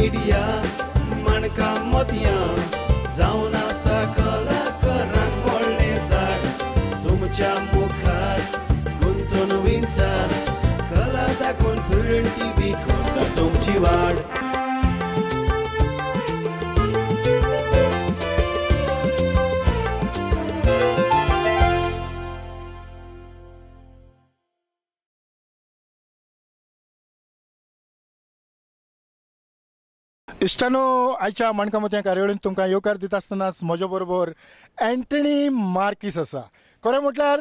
Media माणका मोतयां जावन आसा कलाकारांक व्हडलें झाड तुमच्या मुखार गुंतून विंचार कला दाखोवन प्रुडंट टीव्ही करता तुमची वाड. इश्टानो आयच्या माणका मोतयां कार्यावळींत तुमकां येवकार दिता आसतनाच म्हज्या बरोबर एंटनी मार्कीस आसा. खरें म्हटल्यार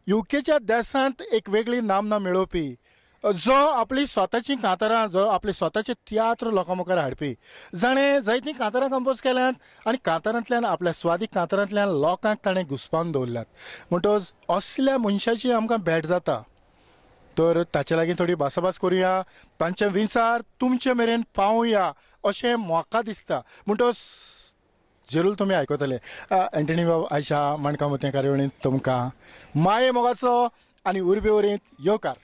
युकेच्या देशांत एक वेगळी नामना मेळोवपी, जो आपली स्वताची कांतारां, जो आपली स्वताचे तियात्र लोकां मुखार हाडपी, जाणें जायतीं कांतारां कंपोज केल्यांत आनी कांतारांतल्यान आपल्या स्वादीक कांतारांतल्यान लोकांक ताणें घुसपावन दवरल्यात. म्हणटकच असल्या मनशाची आमकां भेट जाता, तर ताचे लागीं थोडी भासाभास करुया, तांचे विचार तुमचे मेरेन पावया अशें म्हाका दिसता. म्हणटकच जरूर तुमी आयकतले. एंटनी बाब, आयच्या माणका मोतयां कार्यावळींत तुमकां माये मोगाचो आनी उर्बे वरींत येवकार.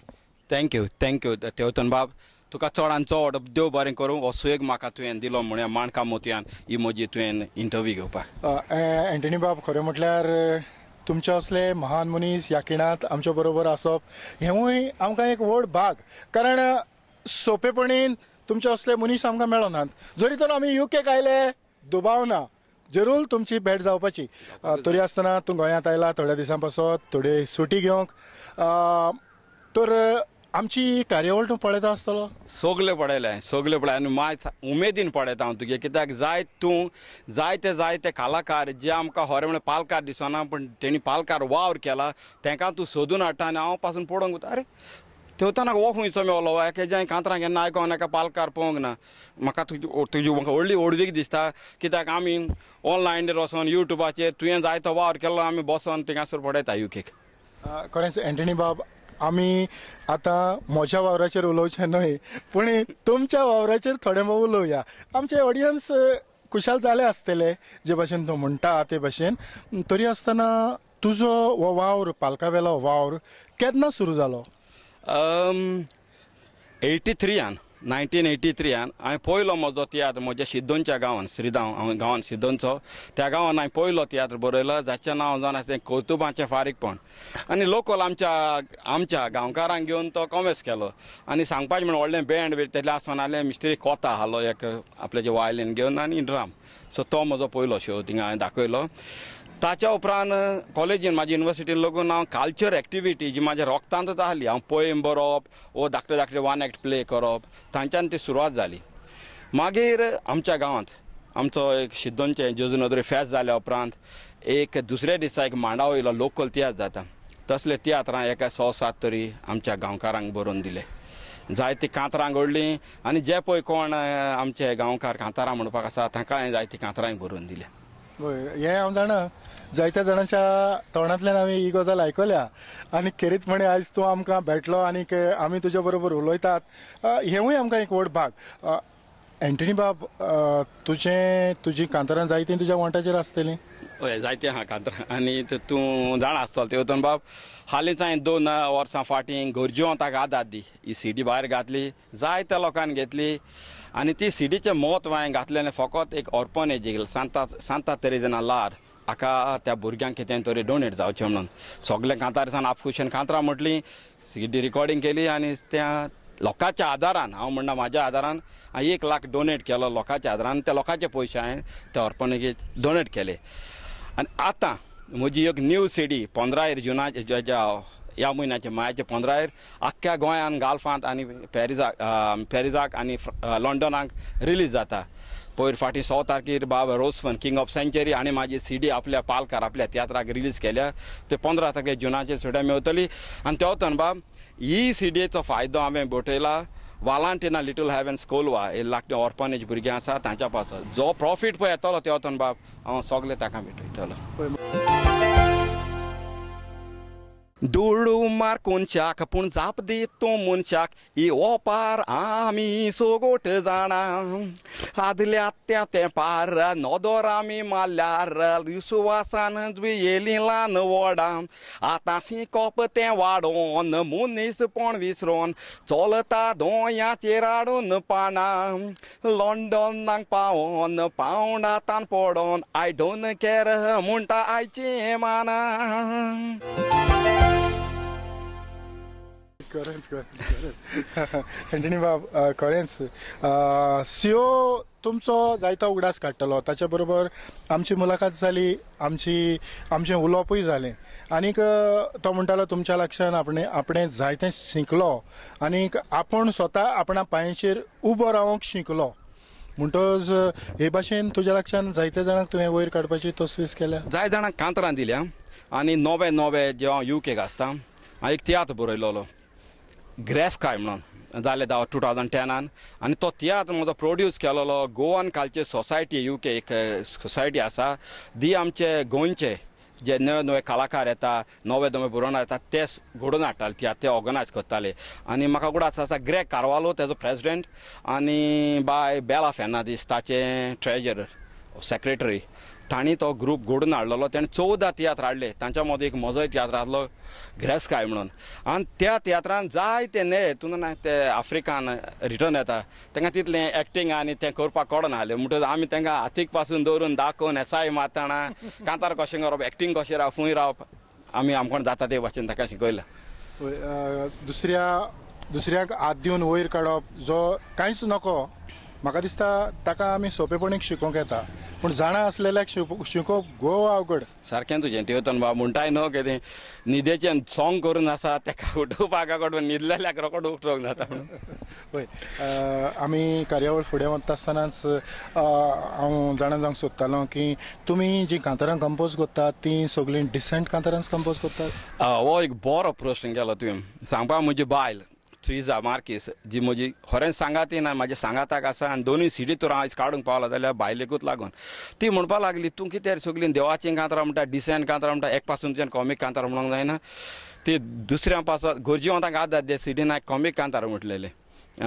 Thank you, thank you तेवतन बाब. तुका चडान चड देव बरें करूं, हो सुयोग म्हाका तुवें दिलो म्हणून माणका मोतयान ही म्हजी तुवें इंटरव्यू घेवपाक. एंटनी बाब, खरें म्हटल्यार तुमचे असले महान मनीस ह्या खिणांत आमच्या बरोबर आसप हेंवूय आमकां एक व्हड भाग, कारण सोंपेपणीन तुमचे असले मनीस आमकां मेळनात. जरी तर आमी युकेक आयले दुबाव ना, जरूर तुमची भेट जावपाची. तरी आसतना तूं गोंयांत आयला थोड्या दिसां पासत, थोडी सुटी घेवंक, तर आमची कार्यावळ तूं पळयता आसतलो. सगळे पळयले, सगळे पळय आनी माय उमेदीन पळयता हांव तुगे, कित्याक जाय तूं जायते जायते कलाकार जे आमकां खरें म्हणल्यार पालकार दिसना, पूण तेणी पालकार वावर केला, तेंकां तूं सोदून हाडटा आनी हांव पासून पळोवंक वता, अरे तेवतानाक हो खंयचो मेवलो, हेज्या कांतरां केन्ना आयकोंक नाका, पालकार पळोवंक ना. म्हाका तुजी म्हाका व्हडली व्हडवीक दिसता, कित्याक आमी ऑनलायन वचोन युट्यूबाचेर तुवें जायतो वावर केलो, आमी बसोन थिंगासर पळयता युकेक. खरेंच एंटनी बाब, आमी आतां म्हज्या वावराचेर उलोवचें न्हय, पूण तुमच्या वावराचेर थोडें भोव उलोवया. आमचे ऑडियन्स खुशाल जाले आसतले जे भाशेन तूं म्हणटा ते भाशेन. तरी आसतना तुजो हो वावर, पालकावेलो वावर केन्ना सुरू जालो? 83 1983 हांवें पयलो म्हजो तियात्र म्हज्या शिद्दोनच्या गांवान, श्रीदांव हांव गांवान शिद्दोनचो, त्या गांवान हांवें पयलो तियात्र बरयलो, जाचें नांव जावन आसा तें कौतुबाचें फारीकपण. आनी लोकल आमच्या आमच्या गांवकारांक घेवन तो कॉमेस केलो. आनी सांगपाचें म्हण व्हडलें बँड बी तेतलें आसोन आहलें, मिस्त्री कोता आहलो एक आपल्याचे वायलीन घेवन आनी ड्राम. सो तो म्हजो पयलो शो थिंगा हांवें दाखयलो. ताच्या उपरांत कॉलेजीन म्हाजी युनिवर्सिटीन लागून हांव कल्चर एक्टिविटी जी म्हाज्या रोगतांतच आहली, हांव पोएम बरोवप वो धाकटे धाकटे वन एक्ट प्ले करप, तांच्यान ती सुरवात जाली. मागीर आमच्या गांवांत आमचो एक शिद्दोनचें जेजू नदरे फेस्त जाल्या उपरांत एक दुसऱ्या दिसा एक मांडा वयलो लोकल तियात्र जाता, तसले तियात्रां एका 6-7 तरी आमच्या गांवकारांक बरोवन दिले. जायतीं कांतरां घडलीं आनी जे पळय कोण आमचे गांवकार कांतारां म्हणपाक आसा तांकां हांवें जायतीं कांतरांय बरोवन दिल्या. हें हांव जाणा, जायत्या जाणांच्या तोंडांतल्यान हांवें ही गजाल आयकल्या आनी खेरीतपणे आयज तूं आमकां भेटलो आनी आमी तुज्या बरोबर उलयतात, हेंवूय आमकां एक व्हड भाग. एंटनी बाब, तुजें तुजी कांतारां जायतीं तुज्या वंटाचेर आसतलीं? हय, जायतीं आहा कांतारां. आनी तूं जाणा आसतलो तेवतन बाब, हालींच हांवें 2 वर्सां फाटीं गरजेवंताक आदार दी ही सीडी भायर घातली, जायत्या लोकांनी घेतली आनी ती सीडीचें म्हत्व हांवें घातलें फकत एक ऑर्फनेजीक, सांता तेरेजना लार हाका त्या भुरग्यांक कितें तरी डोनेट जावचें म्हणून. सगळें कांतार सान आपखुशेन कांतरां म्हटलीं, सीडी रिकॉर्डिंग केली आनी त्या लोकांच्या आदारान, हांव म्हणना म्हाज्या आदारान, हांवें 1 लाख डोनेट केलो लोकांच्या आदारान. त्या लोकांचे पयशे हांवें त्या ऑर्फनेजीक डोनेट केले. आनी आतां म्हजी एक न्यू सीडी 15 जुनाच्या ह्या म्हयन्याचे मायाचे 15 आख्ख्या गोंयान, गाल्फांत आनी पॅरिसाक आनी लंडनाक रिलीज जाता. पयर फाटीं 100 तारखेर बाब रोसफन किंग ऑफ सेंचुरी आनी म्हाजी सीडी आपल्या पालकार आपल्या तियात्राक रिलीज केल्या. ते 15 तारखेर जुनाचेर सुद्दां मेवतली. आनी तेवतन बाब, ही सीडीचो फायदो हांवें बटयला वालांटिना लिटल हेवन्स कोलवा हे लागटे ऑर्फनेज भुरगीं आसा तांच्या पासत. जो प्रॉफीट पळय येतलो तेवतन बाब, हांव सगळे ताका भेटयतलो. दुडू मार कोनशाक पूण जाप दी तूं मनशाक ही ओपार आमी सोगोट जाणा आदल्या त्या तेंपार नदर आमी मारल्यार विस्वासान येयली ल्हान व्हडां आतां शिकोप तें वाडोवन मनीसपण विसरोन चलता दोंयाचेर हाडून पानां लंडनाक पावोन पावंडातान पडोन I don't care म्हणटा आयची माना. खरेंच खरेंच खरेंच एंटनी बाब खरेंच सीओ तुमचो जायतो उगडास काडटलो. ताच्या बरोबर आमची मुलाखत जाली, आमची आमचें उलोवपूय जालें आनीक तो म्हणटालो तुमच्या लक्षान आपणें आपणें जायतें शिकलो आनीक आपूण स्वता आपणा पांयाचेर उबो रावंक शिकलो. म्हणटच हे भाशेन तुज्या लक्षान जायते जाणांक तुवें वयर काडपाची तस्वीस केल्या, जाय जाणांक कांतरां दिल्या आनी नवे नवे जेवा युकेक आसता हांवें एक तियात्र बरयलेलो ग्रेसकाय म्हणून जालें 2010 आनी तो तियात्र म्हजो प्रोड्यूस केलेलो गोवन कल्चर सोसायटी युके एक सोसायटी आसा दी आमचे गोंयचे जे नवे नवे कलाकार येता नवे नवे बरोवणार येता ते घडोवन हाडटाले तियात्र ते ऑर्गनायज करताले. आनी म्हाका उगडास आसा ग्रेग कार्वालो तेजो प्रेजिडेंट आनी बाय बेला फेर्नांदीस ताचें ट्रेजरर सेक्रेटरी तांणी तो ग्रूप घडोवन हाडलेलो. ताणें 14 तियात्र हाडले तांच्या मदीं एक म्हजोय तियात्र आहलो ग्रेसकाय म्हणून आनी त्या तियात्रान जायते न्हे तूं ना ते आफ्रिकान रिटर्न येता तांकां तितलें एक्टींग आनी तें करपाक कळना आसलें म्हणटकच आमी तांकां हातीक पासून दवरून दाखोवन एसाय मारतना कांतार कशें करप एक्टींग कशें रावप फूंय रावप आमी आमकां जाता ते भाशेन ताका शिकयलां. दुसऱ्याक हात दिवन वयर काडप जो कांयच नको म्हाका दिसता ताका आमी सोंपेपणी शिकोवंक येता पूण जाणा आसलेल्याक शिकोवप गोवा अवघड. सारकें तुजें टिवतन बाब म्हणटाय न्हू कितें न्हिदेचें सोंग करून आसा ताका उठोवपाक कडून न्हिदलेल्याक रोकडो उठोवंक जाता. हय आमी कार्यावळ फुडें वता आसतनाच हांव जाणा जावंक सोदतालो की तुमी जीं कांतारां कंपोज करतात तीं सगळीं डिसंट कांतारांच कंपोज करतात? हो एक बरो प्रश्न केलो तुवें. सांगपा म्हजी बायल ट्रिजा मार्कीस जी म्हजी खरेंच सांगाती ना म्हाज्या सांगाताक आसा आनी दोनूय सिडी तर हांव आयज काडूंक पावला जाल्यार बायलेकूच लागून ती म्हणपाक लागली तूं कितें सगळीं देवाचीं कांतरां म्हणटा डिसेंट कांतरां म्हणटा एक पासून तुज्यान कॉमीक कांतरां म्हणूंक जायना ती दुसऱ्या पासत गरजेवंतांक आदार दे सिडीन हांवें कॉमीक कांतार म्हटलेलें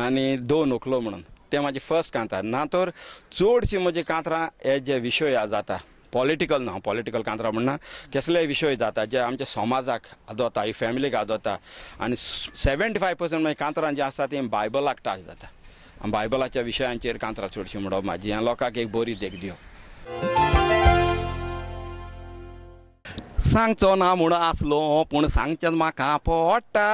आनी दोन उखलो म्हणून तें म्हाजें फर्स्ट कांतार. ना तर चडशीं म्हजी कांतरां हे जे विशय जाता पॉलिटिकल ना पॉलिटिकल कांतरां म्हणना कसलेय विशय जाता जे आमच्या समाजाक आदवता ही फॅमिलीक आदवता आनी 75% मागीर कांतरां जीं आसता तीं बायबलाक टच जाता आनी बायबलाच्या विशयांचेर कांतरां चडशीं म्हणप म्हाजी आनी लोकांक एक बरी देख दिवप. सांगचो ना म्हूण आसलो पूण सांगचें म्हाका पडटा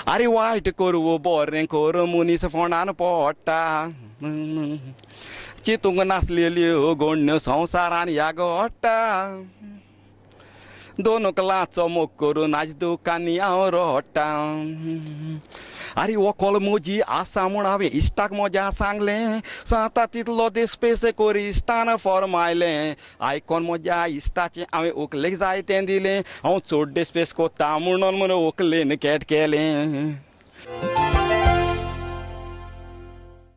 आरे वायट करूं बरें कर मनीस फोंडान पडटा चितूंक नासलेल्यो गोण्ण्यो संवसारान ह्या घडटा दोन कलाचो मोग करून आयज दुकांनी हांव रडटा आरे व्हंकल म्हजी आसा म्हूण हांवें इश्टाक म्हज्या सांगलें आतां तितलो दीस पयशे करी इश्टान फॉर्मायलें आयकोन म्हज्या इश्टाचें हांवें व्हंकलेक जाय तें दिलें हांव चड दीस पयशे कोत्ता म्हणून म्हूण व्हंकलेन कॅट केलें.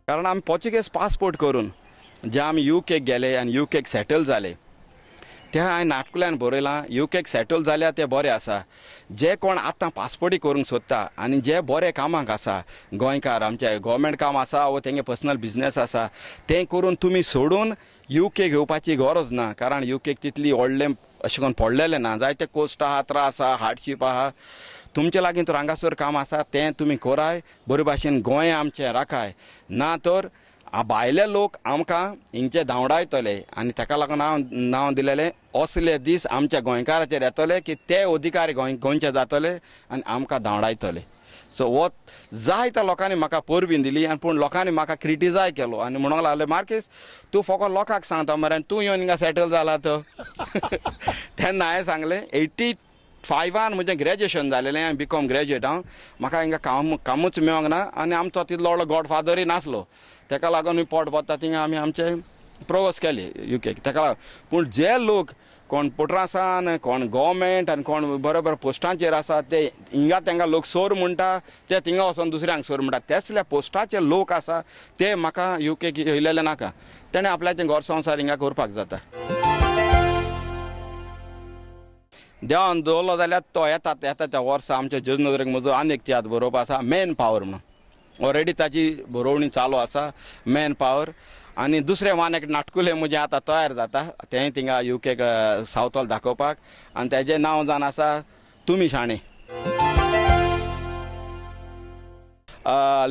कारण आमी पोर्चुगीज पासपोर्ट करून जे आमी युकेक गेले आनी युकेक सेटल जाले ते हांवें नाटकुल्यान बरयलां. युकेक सेटल जाल्यार ते बरें आसा जे कोण आतां पासपोर्टी करूंक सोदता आनी जे बरे कामाक आसा गोंयकार आमचे गव्हर्मेंट काम आसा वो तेंगे पर्सनल बिजनेस आसा तें करून तुमी सोडून युकेक येवपाची गरज ना कारण युकेक तितली व्हडलें अशें करून पडलेलें ना जायते कोस्ट आहा त्रास आहा हार्डशीप आहा. तुमचे लागीं तर हांगासर काम आसा तें तुमी कराय बरे भाशेन गोंय आमचें राखाय ना तर भायले लोक आमकां हिंगचे धांवडायतले आनी ताका लागून हांव नांव दिलेलें असले दीस आमच्या गोंयकाराचेर येतले की ते अधिकार गोंयचे जातले आनी आमकां धांवडायतले. सो हो जायत्या लोकांनी म्हाका परबी दिली आनी पूण लोकांनी म्हाका क्रिटिसायज केलो आनी म्हणूंक लागले मार्कीस तूं फकत लोकांक सांगता मरे आनी तूं येवन हिंगा सेटल जाला तर. तेन्ना हांवें सांगलें 85 म्हजें ग्रॅज्युएशन जालेलें हांवें बीकॉम ग्रॅज्युएट हांव म्हाका हिंगा कामूच मेळोंक ना आनी आमचो तितलो व्हडलो गॉडफादरूय नासलो ताका लागून आमी पोट भरता थिंगा आमी आमचे प्रवास केले युकेक ताका लागून. पूण जे लोक कोण पोटरासान कोण गव्हर्मेंट आनी कोण बरे बरे पोस्टांचेर आसा ते हिंगा तेंका लोक सोर म्हणटा ते थिंगा वचोन दुसऱ्यांक सोर म्हणटा तेसल्या पोस्टाचे लोक आसा ते म्हाका युकेक येयलेले नाका तेणें आपल्याचें घर संवसार हिंगा करपाक जाता. देवान दवरलो जाल्यार तो येता येता त्या वर्सा आमच्या जेजू नजरेक म्हजो आनी एक तियात्र बरोवपा आसा मॅन पावर म्हणून ऑलरेडी ताची बरोवणी चालू आसा मॅन पावर. आनी दुसरें वान एक नाटकुलें म्हजें आतां तयार जाता तेंय थिंगा युकेक सावथ हॉल दाखोवपाक आनी तेजें नांव जावन आसा तुमी शाणे.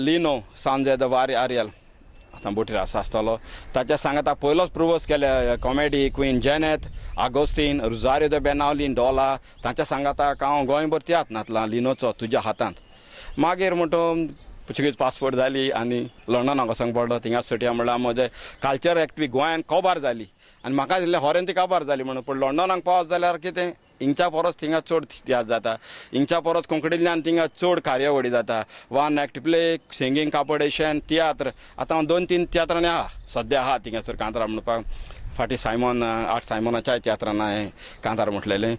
लिनो सांजे the वारी आरियल आतां बोटीर आसा आसतलो ताच्या सांगाता पयलोच प्रुवस केले comedy queen Janet Agostinho Rosario de Benaulim Dola तांच्या सांगाताक हांव गोंयभर तियात्र नाचला लिनोचो तुज्या हातांत. मागीर म्हणटो पुर्तुगीज पासपोर्ट जाली आनी लंडनाक वचोंक पडलो थिंगा सुटया म्हणल्यार म्हजें कल्चर एक्टिविटी गोंयांत काबार जाली आनी म्हाका दिसलें हॉरेन ती काबार जाली म्हणून पूण लंडनाक पावत जाल्यार कितें हिंगच्या परस थिंगा चड तियात्र जाता हिंगच्या परस कोंकणींतल्यान थिंगा चड कार्यावळी जाता one act play singing competition तियात्र आतां हांव 2-3 तियात्रांनी आहा सद्या आहा थिंगासर कांतारा म्हणपाक. फाटीं सायमन आर्ट सायमनाच्याय तियात्रान हांवें कांतार म्हटलेलें.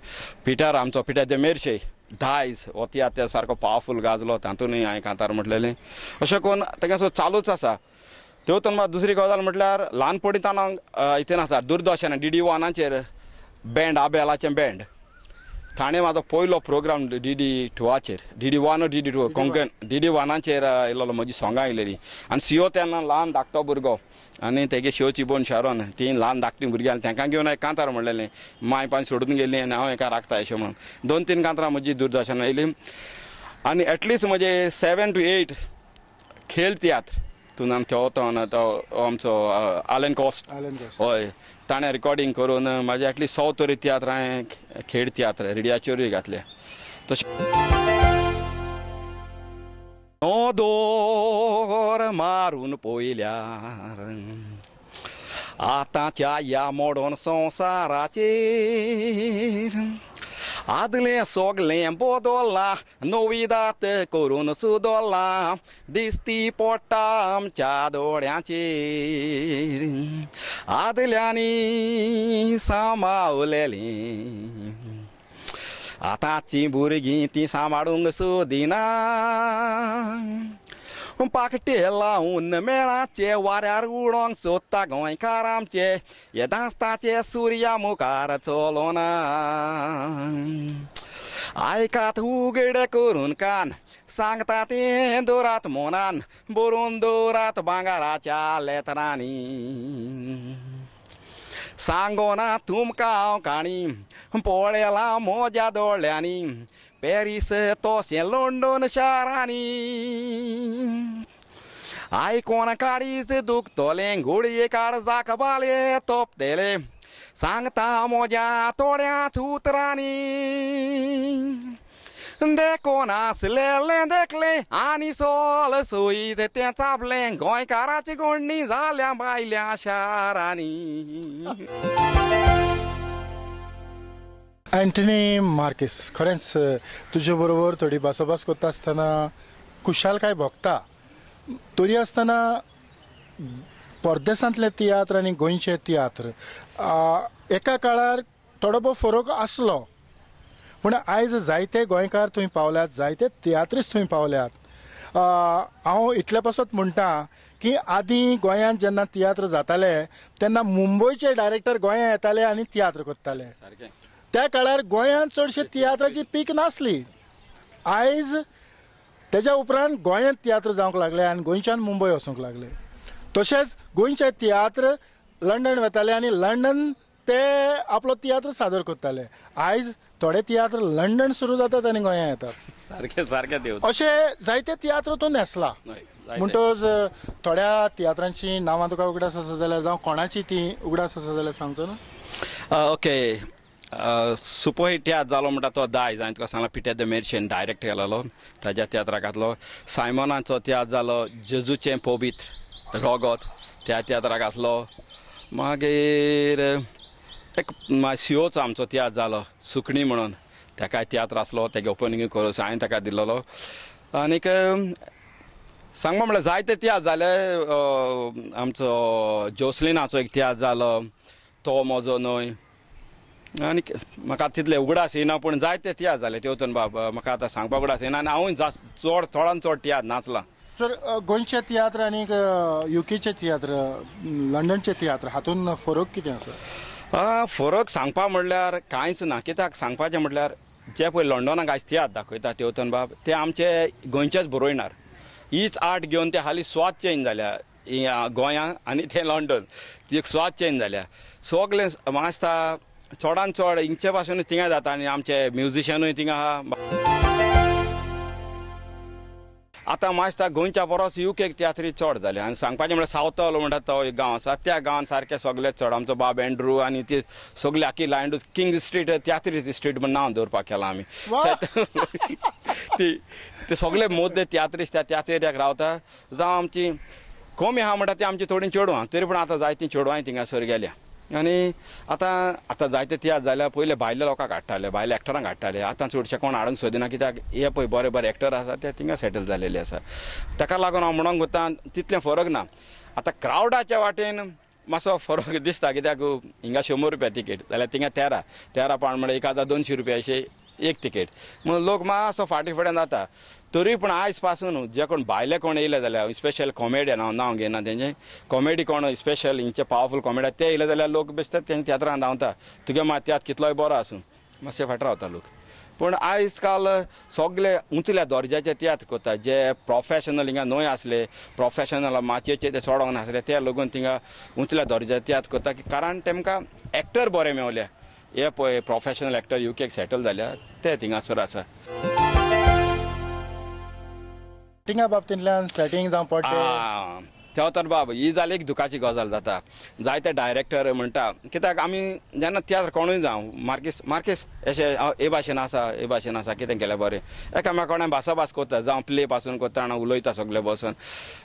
पिटर आमचो पिटर दे मेर्शे दायज हो तियात्र सारको पावरफूल गाजलो तातूंतय हांवें कांतार म्हटलेलें. अशें करून तेंगासर चालूच आसा. तेवतून मात दुसरी गजाल म्हटल्यार ल्हानपणींतान हितून आसा दूरदर्शन डी डी वनाचेर बँड आबेलाचें बँड ताणें म्हाजो पयलो प्रोग्राम डी डी टूआचेर D D 1 D D 2 Konkan D D वनाचेर येयलेलो म्हजी सोंगां येयलेली आनी सियो तेन्ना ल्हान धाकटो भुरगो आनी तेगे शिवची बोन शारोन तीं ल्हान धाकटीं भुरगीं आनी तांकां घेवन हांवें कांतार म्हणलेलें मांय पांय सोडून गेलीं आनी हांव हेका राखता अशें म्हणून 2-3 कांतारां म्हजी दूरदर्शनार येयली. आनी एटलिस्ट म्हजे 7 to 8 खेळ तियात्र तूं तो तो आमचो आलन कॉस्ट हय ताणें रिकॉर्डिंग करून म्हाजे एटलिस्ट 100 तरी तियात्र हांवें खेळ तियात्र रेडियाचेरूय घातले. तशें नदोर मारून पळयल्यार आतांच्या ह्या मोडोन संवसाराचेर आदलें सगलें बदल्लां नविदात करून सुदल्लां दिसती पडटा आमच्या दोळ्यांचेर आदल्यांनी सांबाळलेलीं आतांचीं भुरगीं तीं सांबाळूंक सोदिना पाकटे लावन मेळाचे वाऱ्यार उडोवंक सोदता गोंयकार आमचे येदांच सुर्या मुखार चलोना आयकात उगडे करून कान सांगता तें दवरात मोनान बरोवन दवरात भांगराच्या लेतरांनी सांगोना तुमकां हांव काणी पळयलां म्हज्या दोळ्यांनी पॅरीस तशें लंडन शारांनी आयकोन काळीज दुखतलें घोडये काळजाक बाले तोपतलें सांगता म्हज्या थोड्याच उतरांनी देखून आसलेलें देखलें आनी सोल सोयीत तें चाबलें गोंयकाराची गोडणी जाल्या भायल्या शारांनी. एंटनी मार्केस खरेंच तुजे बरोबर थोडी भासाभास करता आसतना खुशालकाय भोगता तरी आसतना परदेसांतले तियात्र आनी गोंयचे तियात्र एका काळार थोडो भोव फरक आसलो पूण आयज जायते गोंयकार थंय पावल्यात जायते तियात्रिस्त थंय पावल्यात. हांव इतले पासत म्हणटा की आदीं गोंयांत जेन्ना तियात्र जाताले तेन्ना मुंबयचे डायरेक्टर गोंयांत येताले आनी तियात्र करताले. त्या काळार गोंयांत चडशे तियात्राची पीक नासली. आयज तेज्या उपरांत गोंयांत तियात्र जावंक लागले आनी गोंयच्यान मुंबय वचूंक लागले. तशेंच गोंयचे तियात्र लंडन वताले आनी लंडन ते आपलो तियात्र सादर करताले. आयज थोडे तियात्र लंडन सुरू जातात आनी गोंयांत येतात. सारकें सारकें देव अशे जायते तियात्र तूं न्हेसला म्हणटच थोड्या तियात्रांची नांवां तुका उगडास आसा जाल्यार जावं कोणाची ती उगडास आसा जाल्यार सांगचो ना. ओके सुपर हिट तियात्र जालो म्हणटा तो दायज हांवें तुका सांगला पिटर the मेर्शेन डायरेक्ट केलेलो ताज्या तियात्राक घातलो. सायमनाचो तियात्र जालो जेजूचें पवित्र रोगोत त्या तियात्राक आसलो. मागीर एक सियोचो आमचो तियात्र जालो सुकणी म्हणून ताकाय तियात्र आसलो तेगे ओपनिंग कोरस हांवें ताका दिल्लो. आनीक सांगपा म्हणल्यार जायते तियात्र जाले. आमचो जोसलिनाचो एक तियात्र जालो तो म्हजो न्हय आनी म्हाका तितले उगडास येना पूण जायते तियात्र जाले तेवतन बाब म्हाका आतां सांगपाक उगडास येना आनी हांवूय चड चडान चड तियात्र नाचला. तर गोंयचे तियात्र आनी युकेचे तियात्र लंडनचे तियात्र हातून फरक कितें आसा? फरक सांगपा म्हणल्यार कांयच ना. कित्याक सांगपाचें म्हणल्यार जे पळय लंडनाक आयज तियात्र दाखयता तेवतन बाब ते आमचे गोंयचेच बरोयणार हीच आर्ट घेवन ते हालीं स्वाद चेंज जाल्या गोंया आनी ते लंडन ती एक स्वाद चेंज जाल्या. सगळे म्हाका दिसता चडान चड हिंचे पासून थिंगा जाता आनी आमचे म्युजिशनूय थिंगा आहा. आतां म्हाका दिसता गोंयच्या परस युके तियात्री चड जाले. आनी सांगपाचें म्हणल्यार सावथॉल म्हणटा तो एक गांव आसा, त्या गांवान सारके सगळे चड आमचो बाब एंड्रू आनी ती सगळी आखी लायन किंग स्ट्रीट तियात्री स्ट्रीट म्हण नांव दवरपाक केलां आमी. ती ते सगळे मोदले तियात्रिस्ट त्या त्याच एरियाक रावता. जावं आमची कमी आहा म्हणटा ती आमची थोडी चेडवां, तरी पूण आतां जायतीं चेडवांय थिंगासर गेल्या. आनी आतां आतां जायते तियात्र जाल्यार पयले भायल्या लोकांक हाडटाले, भायल्या एक्टरांक हाडटाले. आतां चडशे कोण हाडूंक सोदिना कित्याक हे पळय बरे बरे एक्टर आसा ते थिंगा सेटल जालेले आसा. ताका लागून हांव म्हणूंक वता तितलें फरक ना. आतां क्रावडाच्या वाटेन मातसो फरक दिसता कित्याक हिंगा 100 रुपया तिकेट जाल्यार थिंगा 13 पावंड म्हळ्यार 1200 रुपया अशें एक तिकेट, म्हणून लोक मातसो फाटीं फुडें जाता. तरी पूण आयज पासून जे कोण भायले कोण येयले जाल्यार स्पेशल कॉमेडियन, हांव नांव घेयना तेंचें, कॉमेडी कोण स्पेशल हिंचे पावरफूल कॉमेडियन ते येयले जाल्यार लोक बेश्टे तेंच्या तियात्रान धांवता. तुगे मात तियात्र कितलोय बरो आसूं मातशे फाटी रावता लोक. पूण आयज काल सगळे उंचल्या दर्जाचे तियात्र करता, जे प्रोफेशनल हिंगा न्हय आसले, प्रोफेशनल माचयेचे ते चडोंक नासले ते लागून थिंगा उंचल्या दर्जाचे तियात्र करता, कारण तेमकां एक्टर बरे मेवले. हे पळय प्रोफेशनल एक्टर युकेक सेटल जाल्या ते थिंगासर आसा. सेटिंगा बाबतींतल्यान सेटींग जावं पडटा तेवतर बाब ही जाली एक दुखाची गजाल जाता. जायते डायरेक्टर म्हणटा कित्याक आमी जेन्ना तियात्र कोणूय जावं मार्केस मार्केस अशें हे भाशेन आसा हे भाशेन आसा कितें केल्यार बरें, एकामेका भासाभास करता, जावं प्ले पासून करता आनी उलयता सगळे बसून.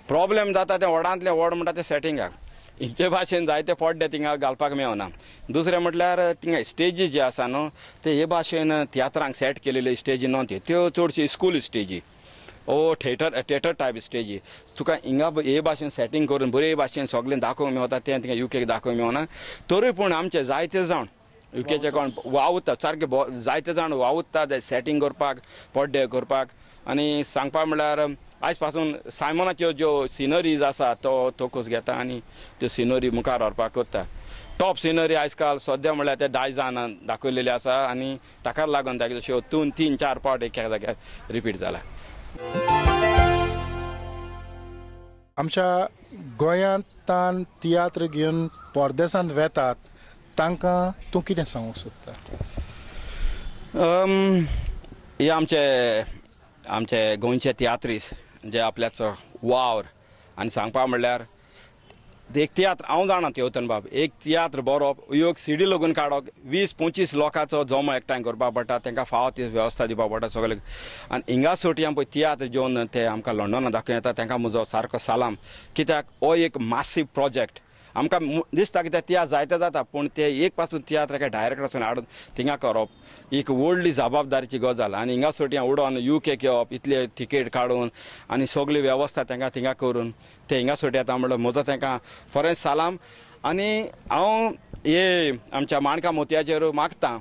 प्रॉब्लेम जाता तें व्हडांतलें व्हड म्हणटा तें सेटिंगाक. हिंचे भाशेन जायते पड्डे थिंगा घालपाक मेळना. दुसरें म्हटल्यार थिंगा स्टेजी जे आसा न्हू ते हे भाशेन तियात्रांक सेट केलेल्यो स्टेजी न्हू त्यो चडशी स्कूल स्टेजी ओ थिएटर थिएटर टायप स्टेजी. तुका हिंगा हे भाशेन सेटींग करून बरे भाशेन सगळें दाखोवंक मेळटा तें थिंगा युकेक दाखोवंक मेळना. तरी पूण आमचे जायते जाण युकेचे कोण वावुरता सारके जायते जाण वावुरता ते सेटींग करपाक पड्डे करपाक. आनी सांगपा म्हणल्यार आयज पासून सायमनाच्यो ज्यो सिनरीज आसा तो तोकूस घेता आनी त्यो सिनरी मुखार व्हरपाक करता. टॉप सिनरी आयज काल सद्या म्हणल्यार ते डायजान दाखयलेली आसा आनी ताका लागून तागे शो 3-4 पावट एका जाग्यार रिपीट जाला. आमच्या गोंयांतल्यान तियात्र घेवन परदेसांत वेतात तांकां तूं कितें सांगूंक सोदता? हे आमचे आमचे गोंयचे तियात्रीस जे आपल्याचो वावर आनी सांगपा म्हणल्यार एक तियात्र हांव जाणा तेवतन बाब एक तियात्र बरोवप एक सिडी लागून काडप 20-25 लोकांचो जमो एकठांय करपाक पडटा, तांकां फावो ती वेवस्था दिवपाक पडटा सगळें. आनी हिंगा सोटयां पळय तियात्र जेवन ते आमकां लंडना दाखोवं येता तांकां म्हजो सारको सलाम, कित्याक हो एक मासीव प्रोजेक्ट. आमकां दिसता की ते तियात्र जायते जाता पूण ते एक पासून तियात्र एका डायरेक्टर हाडून थिंगा करप एक व्हडली जबाबदारीची गजाल. आनी हिंगा सोटयां उडोवन युकेक येवप इतले तिकेट काडून आनी सगळी वेवस्था तांकां थिंगा करून ते हिंगा सोटी येता म्हणल्यार म्हजो तांकां फॉरेन सलाम. आनी हांव हे आमच्या माणका मोतयाचेर मागता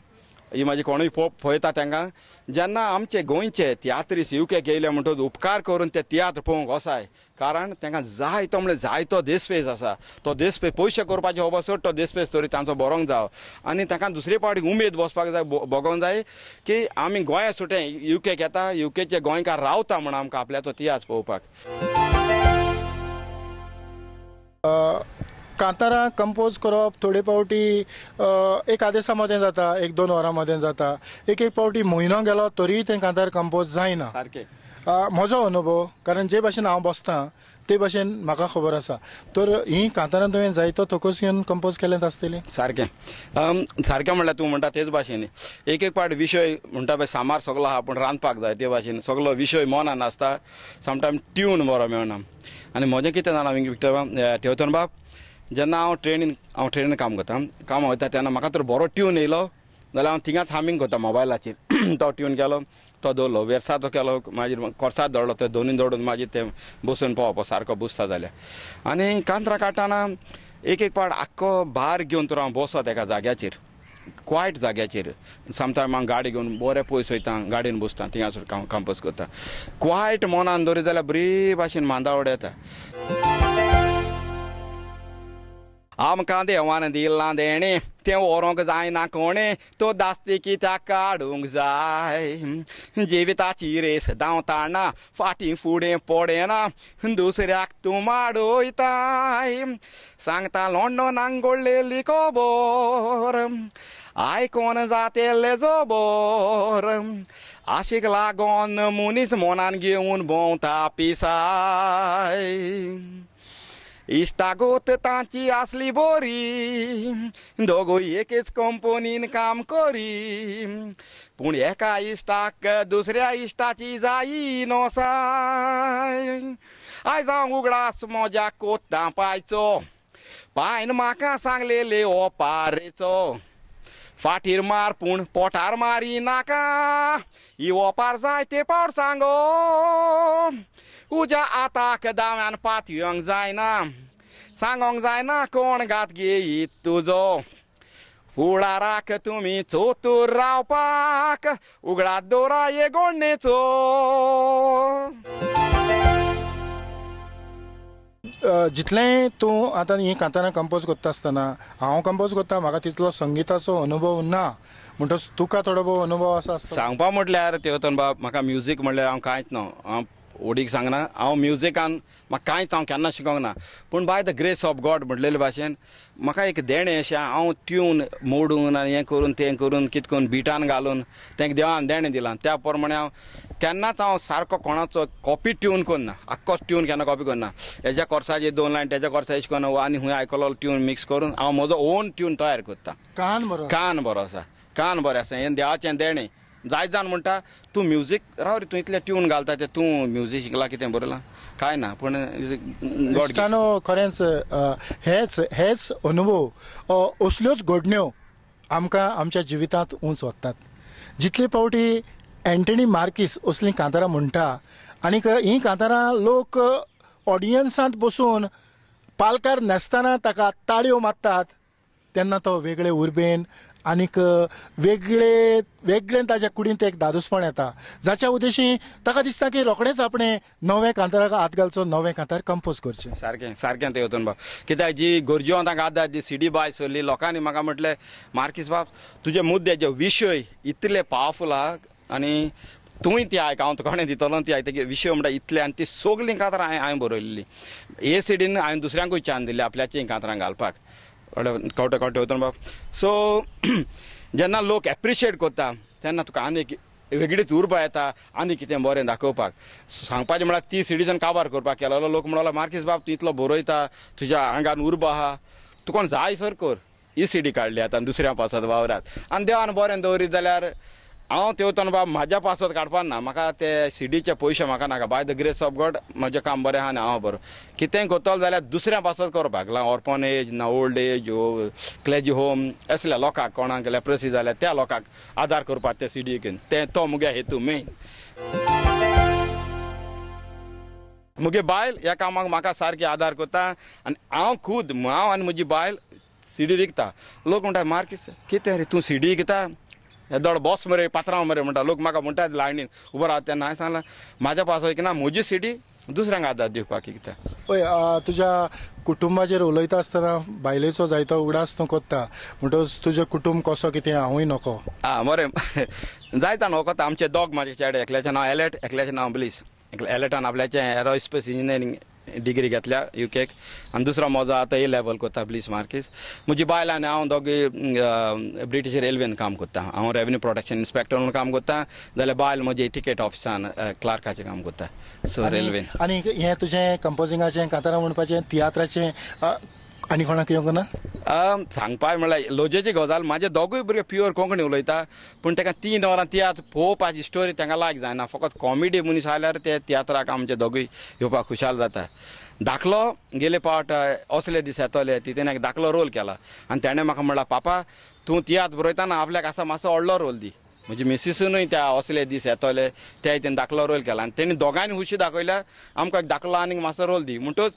ही म्हाजी कोणूय पळयता तांकां जेन्ना आमचे गोंयचे तियात्रीस युकेक येयले म्हणटकच उपकार करून ते तियात्र पळोवंक वसाय, कारण तांकां जायतो म्हणल्यार जायतो देशपेस आसा. तो देशपेस पयशे करपाचे हो बसत तो देशपेस तरी तांचो बरोवंक जावो आनी तांकां दुसरे फावटी उमेद बसपाक जाय, भोगोंक जाय की आमी गोंया सुटे युकेक येता, युकेचे गोंयकार रावता म्हण आमकां आपल्याचो तियात्र पळोवपाक. कांतारां कंपोज करप थोडे फावटी एक आदेसा मदें जाता, 1-2 वरां मदें जाता, एक एक फावटी म्हयनो गेलो तरीय तें कांतार कंपोज जायना. सारकें म्हजो अनुभव, कारण जे भाशेन हांव बसतां ते भाशेन म्हाका खबर आसा. तर हीं कांतारां तुवें जायतो थोकोस घेवन कंपोज केलें आसतलें? सारकें सारकें म्हणल्यार तूं म्हणटा तेच भाशेन एक एक पाट विशय म्हणटा पळय सामार सगलो आहा पूण रांदपाक जाय ते भाशेन सगलो विशय मनान आसता, समटायम ट्यून बरो मेळना. आनी म्हजें कितें जाणा विक्टर तेवतन बाब, जेन्ना हांव ट्रेनीन काम करता, काम वयता तेन्ना म्हाका तर बरो ट्यून येयलो जाल्यार हांव थिंगाच हामींग करता मोबायलाचेर. तो ट्यून केलो तो दवरलो, वेरसाचो केलो, मागीर कोर्साद दवरलो, ते दोनूय दवरून मागीर ते बसून पळोवप सारको बसता जाल्यार. आनी कांतरां काडटना एक एक पाट आख्खो भार घेवन तर हांव बसत एका जाग्याचेर, क्वायट जाग्याचेर. समटायम हांव गाडी घेवन बरें पयस वयता, गाडयेन बसता, थिंगासर कंपोज करता. क्वायट मनान दवरीत जाल्यार बरी भाशेन मांदावड येता. आमकां देवान दिलां देणें तें व्हरूंक जायना कोणें तो दास्ती कित्याक काडूंक जाय जिविताची रेस धांवताना फाटीं फुडें पडना दुसऱ्याक तूं माडयताय सांगता लंडनाक घडलेली खबर आयकोन जातेले जबर आशीक लागोन मनीस मनान घेवन भोंवता पिसाय इश्टागत तांची आसली बरी दोगूय एकेच कंपनीन काम करी पूण एका इश्टाक दुसऱ्या इश्टाची जायी नोसाय आयज हांव उगडास म्हज्या कोत्तां पायचो पायन म्हाका सांगलेले ओपारेचो फाटीर मार पूण पोटार मारी नाका ही ओपार जाय ते पावट सांगो उज्या आताक दाव्यान पातयेवंक जायना सांगोंक जायना कोण घात घेयीत तुजो फुडाराक तुमी चोतूर रावपाक उगडात दवरा हे गोडणेचो. जितलें तूं आतां हीं कांतारां कंपोज करता आसतना हांव कंपोज करता म्हाका तितलो संगिताचो अनुभव ना म्हणटच तुका थोडो भोव अनुभव आसा. सांगपा म्हटल्यार तेवतन बाब म्हाका म्युजीक म्हणल्यार हांव कांयच ना, हांव ओडीक सांगना, हांव म्युजिकान म्हाका कांयच हांव केन्ना शिकोंक ना, पूण by the grace of God म्हटलेले भाशेन म्हाका एक देणें अशें हांव ट्यून मोडून आनी हें करून तें करून कितें करून बिटान घालून तेंका देवान देणें दिलां. त्या प्रमाणे हांव केन्नाच हांव सारको कोणाचो कॉपी ट्यून करना, आख्खोच ट्यून केन्ना कॉपी करना. हेज्या कोर्साचे दोन लायन तेज्या कोर्सा एश करून आनी खूंय आयकलो ट्यून मिक्स करून हांव म्हजो ओन ट्यून तयार करता. कान बरो, कान बरो आसा, कान बरें आसा, हें देवाचें देणें. जायत जाण म्हणटा तूं म्युजीक राव रे, तूं इतलें ट्यून घालता तें तूं म्युजीक शिकला कितें बरयलां कांय ना, पूण इश्टानो खरेंच हेच हेच अनुभव असल्योच घडण्यो आमकां आमच्या जिवितांत उंच वतात. जितले फावटी एंटनी मार्कीस असलीं कांतारां म्हणटा आनीक हीं कांतारां लोक ऑडियन्सांत बसून पालकार नासतना ताका ताळयो मारतात तेन्ना तो वेगळे उर्बेन आनीक वेगळे वेगळे ताच्या कुडींत एक दादोसपण येता, जाच्या उद्देशी ताका दिसता की रोखडेंच आपणें नवें कांताराक हात घालचो, नवें कांतार कंपोज करचें. सारकें सारकें तें वतून बाब, कित्याक जी गरजेवंतांक तांकां आदार जी सिडी बाय सरली लोकांनी म्हाका म्हटलें मार्कीस बाब तुजे मुद्दे जे विशय इतले पावरफूल आहा आनी तूंय ती आयक, हांव तुका कोणें दितलो ती आयक, विशय म्हणटा इतले आनी ती सगळीं कांतरां हांवें बरयल्ली. हे सिडीन हांवें दुसऱ्यांकूय चान्स दिल्ली आपल्याची कांतरां घालपाक, कवटे कवटे वतून बाब. सो जेन्ना लोक एप्रिशिएट करता तेन्ना तुका आनी एक वेगळीच उर्बा येता आनी कितें बरें दाखोवपाक. सांगपाचें म्हळ्यार ती सिडीच्यान काबार करपाक केलो लोक म्हणलो मार्कीस बाब तूं इतलो बरयता, तुज्या आंगान उर्बा आहा, तूं कोण जाय सर कर. ही सिडी काडली आतां दुसऱ्या पासत वावरात आनी देवान बरें दवरीत जाल्यार हांव तेवतन बाब म्हाज्या पासत काडपाक ना, म्हाका ते सिडीचे पयशे म्हाका नाका. By the grace of God म्हजें काम बरें आहा आनी हांव बरो कितेंय करतलो जाल्यार दुसऱ्या पासत करपाक ना ऑर्फनेज ना ओल्ड एज क्लेजी होम असल्या लोकांक कोणाक लेप्रसी जाल्यार त्या लोकांक आदार करपाक ते सिडी घेवन तें तो मुगे हेतू मेन. मुगे बायल ह्या कामाक म्हाका सारकी आदार करता आनी हांव खूद हांव आनी म्हजी बायल सिडी विकता. लोक म्हणटा मार्कीस कितें रे तूं सिडी विकता, येदोळ बॉस मरे पात्रांव मरे म्हणटा लोक म्हाका म्हणटा लायनीन उबो रावता तेन्ना हांवें सांगलां म्हाज्या पासो ना म्हजी सिडी दुसऱ्यांक आदार दिवपाक कितें. पळय तुज्या कुटुंबाचेर उलयता आसतना बायलेचो जायतो उगडास तूं कोत्ता म्हणटकच तुजें कुटुंब कसो कितें हांवूय नको. आं बरें जायता न्हू कोता. आमचे दोग म्हाजे चेडे, एकल्याचें नांव एलेट, एकल्याचें नांव ब्लीस. एलेटान आपल्याचें एरोस्पेस इंजिनियरींग डिग्री घेतल्या युकेक आनी दुसरो म्हजो आतां ए लेवल करता ब्लीस मार्कीस. म्हजी बायल आनी हांव दोगूय ब्रिटीश रेल्वेन काम करता. हांव रेवेन्यू प्रोटेक्शन इन्स्पेक्टर म्हणून काम करता, जाल्यार बायल म्हजी टिकेट ऑफिसान क्लार्काचें काम करता. सो रेल्वेन. आनी हें तुजें कंपोजिंगाचें कांतारां म्हणपाचें तियात्राचें आनी कोणाक येवंक ना? सांगपाक म्हणल्यार लजेची गजाल, म्हाजे दोगूय भुरगे प्युअर कोंकणी उलयता, पूण ताका 3 वरां तियात्र पळोवपाची स्टोरी तांकां लायक जायना. फकत कॉमेडी मनीस आयल्यार ते तियात्राक आमचे दोगूय येवपाक खुशाल जाता. धाकलो गेले पावट असले दीस येतले तितून एक धाकलो रोल केला आनी तेणें म्हाका म्हणला पापा तूं तियात्र बरयतना आपल्याक आसा मातसो व्हडलो रोल दी. म्हजी मिसिसूनय त्या असले दीस येतले त्या हितून धाकलो रोल केला आनी तेणी दोगांयनी खुशी दाखयल्या आमकां एक धाकलो आनीक मातसो रोल दी. म्हणटूच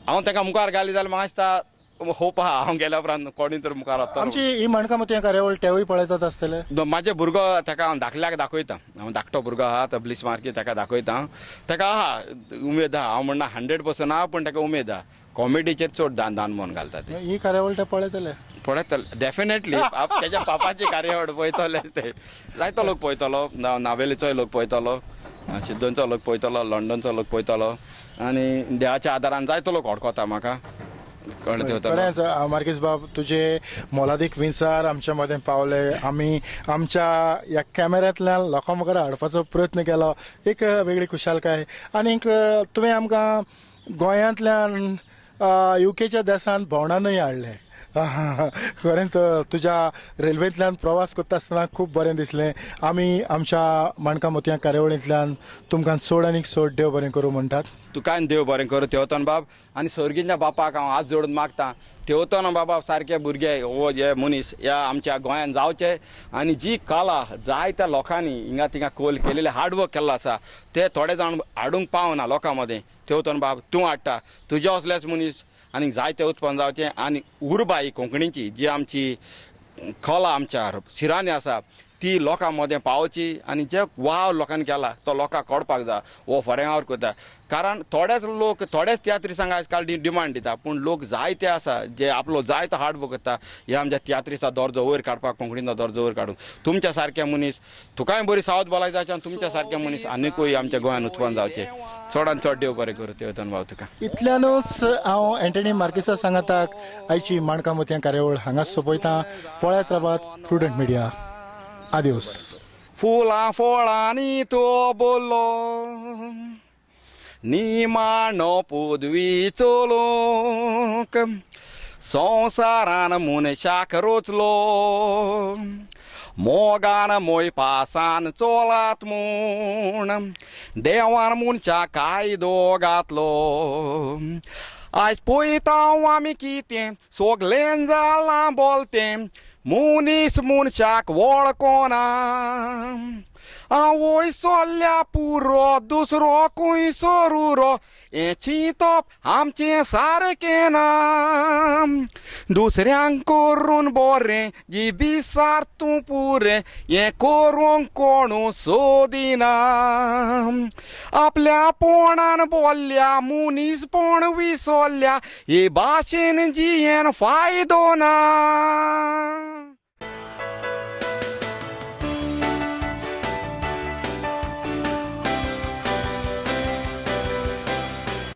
हांव ताका मुखार घाली जाल्यार म्हाका दिसता होप आहा हांव गेल्या उपरांत कोणी तर मुखार वता. आमची ही माणकां मोतयां कार्यावळ तेवूय पळयतात आसतले. म्हाजे भुरगो ताका हांव धाकल्याक दाखयता, हांव धाकटो भुरगो आहा तो ब्लिस मार्की, ताका दाखयता, ताका आहा उमेद आहा. हांव म्हणना 100% आहा पूण ताका उमेद आहा. कॉमेडीचेर चड दान मन घालता ते. ही कार्यावळ ते पळयतले? पळयतले डेफिनेटली. तेच्या पापाची कार्यावळ पळयतले ते, जायतो लोक पळयतलो, नावेलीचोय लोक पळयतलो, सिद्धोनचो लोक पळयतलो, लंडनचो लोक पळयतलो आनी देवाच्या आदारान जायतो लोक वळखता म्हाका. खरेंच मार्कीस बाब, तुजे मोलादीक विचार आमच्या मदें पावले. आमी आमच्या ह्या कॅमेऱ्यांतल्यान लोकां मुखार हाडपाचो प्रयत्न केलो, एक वेगळी खुशालकाय. आनीक तुवें आमकां गोंयांतल्यान युकेच्या देशांत भोंवडानूय हाडलें. खरेंच तुज्या रेल्वेंतल्यान प्रवास करता आसतना खूब बरें दिसलें. आमी आमच्या माणकां मोतयां कार्यावळींतल्यान तुमकां चड आनीक चड देव बरें करूं म्हणटात. तुकाय देव बरें करूं तेवतन बाब. आनी सर्गीच्या बापाक हांव हात जोडून मागता, तेवतन बाबा सारके भुरगे हो जे मनीस ह्या आमच्या गोंयांत जावचे आनी जी कला जायत्या लोकांनी हिंगा थिंगा कोल केलेले हार्डवर्क केल्लो आसा ते थोडे जाण हाडूंक पावना लोकां मदें. तेवतन बाब तूं हाडटा, तुज्या असलेच मनीस आनी जायते उत्पन्न जावचें आनी उर्बा ही कोंकणीची जी आमची कला आमच्या शिरांनी आसा ती लोकां मदें पावची आनी जे वाव लोकांनी केला तो लोकांक कळपाक जाय. हो फॉरेन करता कारण थोडेच लोक थोडेच तियात्रिसांक आयज काल डिमांड दिता पूण लोक जायते आसा जे आपलो जायतो हार्डवर्क करता ह्या आमच्या तियात्रिसा दर्जो वयर काडपाक, कोंकणीचो दर्जो वयर काडूंक. तुमच्या सारके मनीस तुकाय बरी सावध बोलाय जावचें आनी तुमच्या सारके मनीस आनिकूय आमच्या गोंयांत उत्पन्न जावचें. चडान चड देव बरें करूं तेवतन भाव तुका. इतल्यानूच हांव एंटनी मार्किसा सांगाताक आयची माणकां मोतयां कार्यावळ हांगाच सोंपयता. पळयत रावात प्रुडंट मिडिया. आदियोस. फुलां फळांनी तो बोल्लो निमाणो पदवी चलोवंक संवसारान मनशाक रोचलो मोगान मोयपासान चोलात म्हूण देवान मनशाक कायदो घातलो. आयज पळयता आमी कितें सगळें जालां बोलतें मनीस मनशाक वळखना. आवय सोल्ल्या पुरो दुसरो खंय सोरुरो हें चिंतप आमचें सारकें ना. दुसऱ्यांक करून बरें जिबी सार तूं पुरें हें करूंक कोणू सोदिना. आपल्या पोणान बोल्ल्या मनीसपण विसरल्या हे भाशेन जियेन फायदो ना.